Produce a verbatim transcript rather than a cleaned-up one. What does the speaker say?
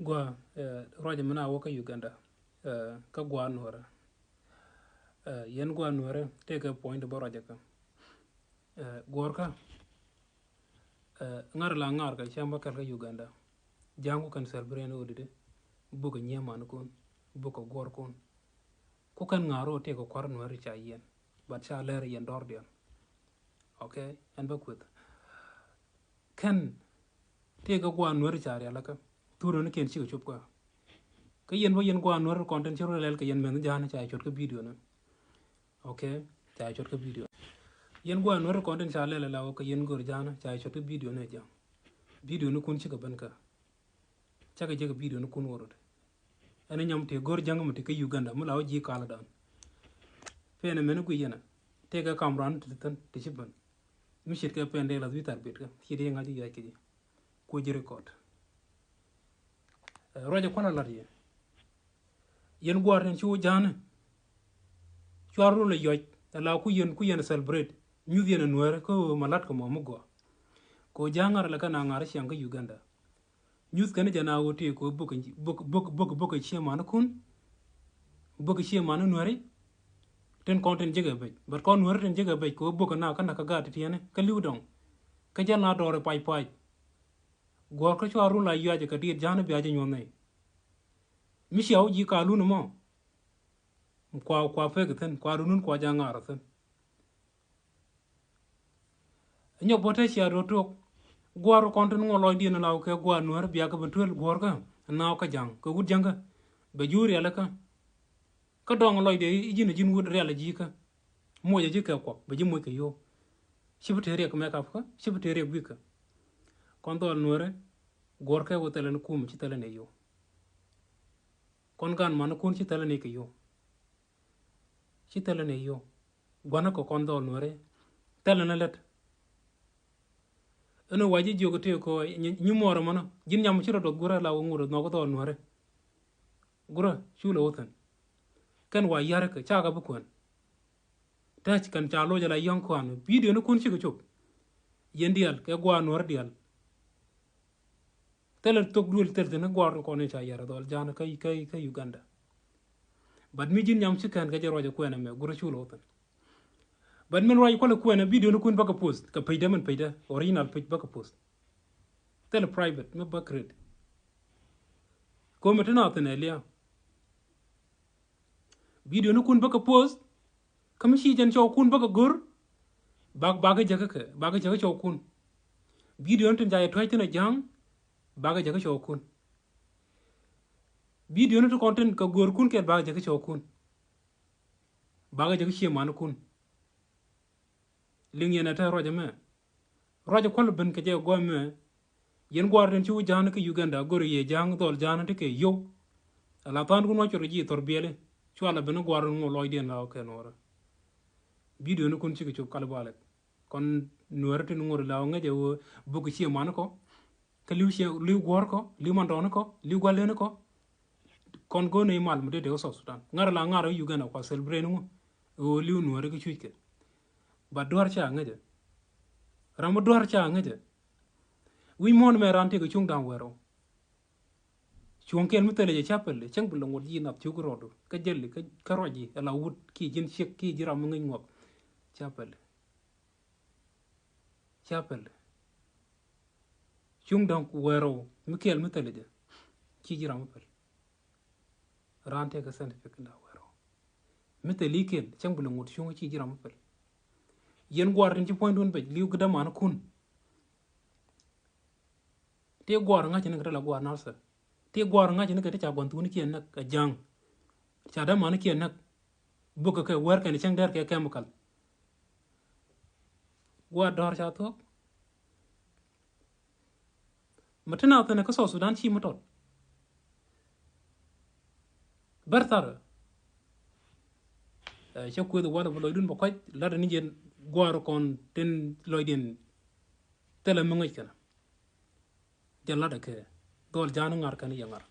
Gua, eh, ruac mi na wä kä Uganda, eh, kä gua nuɔrɛ. Eh, yɛn gua nuɔrɛ tëëkɛ point bä ruac kä. Eh, guɔrkä, eh, ŋar la ŋar kɛ cam bä kɛl kä Uganda. Jaŋ ku kɛn celebrate ni wä didi. Buk kɛ nyiee man kun, buk kɛ guɔr kun. Ku kɛn ŋar rɔ tëëkɛ kuar nuɔrɛ ca yɛn. But ca lɛr yɛn dɔr diɛn. Okay, ɛn bä kueth. Kɛn tëëkɛ gua nuɔrɛ ca rialikä. Thurɛ ni kɛn cikɛ cop kä. Kä yɛn bä yɛn gua nuɔrɛ kɔn tin ci rɔ lɛl kɛ yɛn mɛn ja̱a̱n ca cot kä video ni. Okay, ca cot kä video. Yɛn gua nuɔrɛ kɔn tin ca lɛl la wä kɛ yɛn gör ja̱a̱n ca cot kä video ni ja̱a̱n. Video ni kun cikɛ ben kä. Cakɛ jek video ni kun wä rot. Ɛn nyam tëë gör ja̱a̱n mi tëë kä Uganda mi la wä ji̱ kal dan. Pɛn mɛn gui yɛn a tëëkɛ kam ran ti thin ti ci ben. Mi ce̱tkɛ pɛn dee la wi̱i̱ thar bet kä ci dee ŋa̱c i̱ yac kɛ ji̱. Kuɔ ji̱ record. Eh, ruacɛ kuan a lat yɛ. Yɛn gua̱a̱r tin ci wä ja̱a̱ni. Cuar run lɛ yɔc ala ku yɛn, ku yɛn celebrate. Nyuth yɛn a nuɛɛrɛ kä ɣöö ma lat kɛ mɔ mi gɔaa. Kɛ ɣöö ja̱a̱ŋ ŋa̱r lɛ kɛ na ŋa̱r ciaŋ kä Uganda. Nyuth kɛn jɛ na ɣöö tëë kɛ ɣöö bok, bok, bok, bok, bok cie man kun. Bok cie man nuɛɛri. Tin kɔn tin jekɛ bec. But kɔn nuɛɛri tin jekɛ bec kɛ ɣöö bok na kä na kä gaat ti tiɛni kä li̱w dɔŋ. Kä jɛl na dɔɔri pac pac. Guɔ̱r kä cua run la yuacɛ kɛ diet ja̱a̱n bia jɛ nyuɔ̱n nɛy. Mi cia wä ji̱ ka lun mɔ. Kua, kua pek thi̱n, kua dunun kua ja̱a̱ŋ ŋa̱r thi̱n. Nyɔk bä te cia duɔ̱t tuɔk. Gua̱r kɔn tin ŋuɔ lɔcdiɛn la wä kɛ gua̱r nuɛr bia kɛ ben tuel guɔ̱r kä. Naw kä ja̱a̱ŋ, kɛ wut ja̱a̱ŋ kä. Bɛ jur yalä kä. Kä dɔŋ lɔcdɛ i̱ ji̱n, ji̱n wut rial ji̱ kä. Moc a ji̱ kɛ kuɔk, bɛ ji̱ moc kɛ yo̱o̱. Ci bi te riɛk mɛ kap kä, ci bi te riɛk wi̱i̱ kä. Kɔn dhɔl nuɛrɛ, guɔ̱r kɛ wä thɛlɛ ni kum, ci thɛlɛ ni yo̱o̱. Kɔn gan man kun ci thɛlɛ ni kɛ yo̱o̱. Ci thɛlɛ ni yo̱o̱. Gua̱n kɔ kɔn dhɔl nuɛrɛ. Thɛlɛ ni lät. Ɛn wa ji̱ jiök tëë kɔ nyi, nyi muɔɔr mɔnɔ. Ji̱n nyam ci rɔ duɔth gurɛ la wä ŋurɛ nhɔk dhɔl nuɛrɛ. Gurä cu lɛ wä thi̱n. Kɛn wa ya̱rä kɛ cakɛ bi kuɛn. Tɛc kɛn ca loc ala yɔ̱ŋ kuan. Video ni kun cikɛ cop. Yɛn diaal kɛ gua̱a̱r nuɔ̱r diaal. Thilɛ thok duël thil thi̱n gua̱a̱r kɔn in ca ya̱rä dhɔl ja̱a̱n kä, kä, kä Uganda. But mi ji̱n nyam ci kɛn kɛ jɛ ruac ɛ kuɛn ɛmɛ gurä cu lɛ wä thi̱n. But min ruac kualɛ kuɛn ɛ video ni kun bäkɛ post kɛ pecdä min pecdä original page bäkɛ post. Thilɛ private mi bä create. Komi ti na thin ɛ lia̱a̱. Video ni kun bäkɛ post. Kä mi ci jɛn cɔw kun bäkɛ gör. Bak, bakɛ jäkä kɛ, bakɛ jäkä cɔw kun. Video ni tin ca yɛ tua̱c thin ɛ ja̱a̱ŋ. Bakɛ jäkä cɔw kun. Video ni ti kɔn tin kɛ gör kun kɛl bakɛ jäkä cɔw kun. Bakɛ jäkä cie man kun. Liŋ yɛn ɛ te ruac ɛmɛ. Ruac ɛ kual ben kɛ jɛ guam mɛ. Yɛn gua̱a̱r tin ci wä ja̱a̱n kä Uganda gör yɛ ja̱a̱n dhɔl ja̱a̱n ti kɛ yow. Ala tha̱a̱n kun wä cɔr ji̱ thɔr biɛli. Cua la ben gua̱a̱r ŋu lɔcdiɛn la kɛ nuɔrä. Video ni kun cikɛ cop kal balɛ. Kɔn nuɔrä tin ŋuɔr la ŋäcɛ wä buk cie man kɔ. Kä li̱w cie, li̱w guɔ̱r kɔ, li̱w mandɔn kɔ, li̱w gua̱len kɔ. Kɔn go̱n i̱ mal mi dee dee wä South Sudan. Ŋa̱r la ŋa̱r wä Uganda kua celebrate ni ŋu. Ɣöö li̱w nuɔ̱ɔ̱ri ki cuc kɛ. Ba dua̱r ca ŋäcɛ. Ram mi dua̱r ca ŋäcɛ. Wi̱c muɔ̱ɔ̱n mɛ ran tëë kɛ cuŋ da̱ŋ wɛɛr ɔ. Cuɔ̱ŋ kɛl mi thilɛ jɛ ca pɛl cäŋ bi lɛ ŋuɔ̱t yi nath cuk rɔɔdu kä jäli kä ruac yi ala wut ki ji̱n ciek ki ji̱ ram mi ŋäc ŋuɔth. Ca pɛl. Ca pɛl. Cuŋ da̱ŋ wɛɛr ɔ mi kɛl mi thilɛ jɛ. Ci ji̱ ram mi pɛl. Raan tëëkɛ sɛn ti pek da̱ŋ wɛɛr ɔ. Mi thil i̱ kɛl cäŋ bi lɛ ŋuɔ̱t cuŋ ci ji̱ ram mi pɛl. Yɛn gua̱a̱r tin ci puɔ̱nydun bec li̱w gidä man kun. Ti gua̱a̱r ŋa̱c ni kɛ ti la gua̱a̱r na̱r thɛ. Ti gua̱a̱r ŋa̱c ni kɛ ti ca gua̱n thukni kiɛ näk kɛ ja̱a̱ŋ. Ca dämani kiɛ näk. Bukɛ kɛ wɛr kɛn cäŋ dɛr kɛ chemical. Gua̱a̱r dɔ̱r ca thuɔ̱k. Mɛ ti na thɛnɛ kä South Sudan ci mi tɔt. Bär tharɛ. Ɛ, cä kueth walɛ bä lɔcdun bä kuac latdɛ ni jɛn gua̱a̱r kɔn tin lɔcdiɛn. Thilɛ mi ŋäc kɛnɛ. Jɛ latdɛ kɛ dhɔl ja̱a̱n ŋa̱r kɛn yɛ ŋa̱r.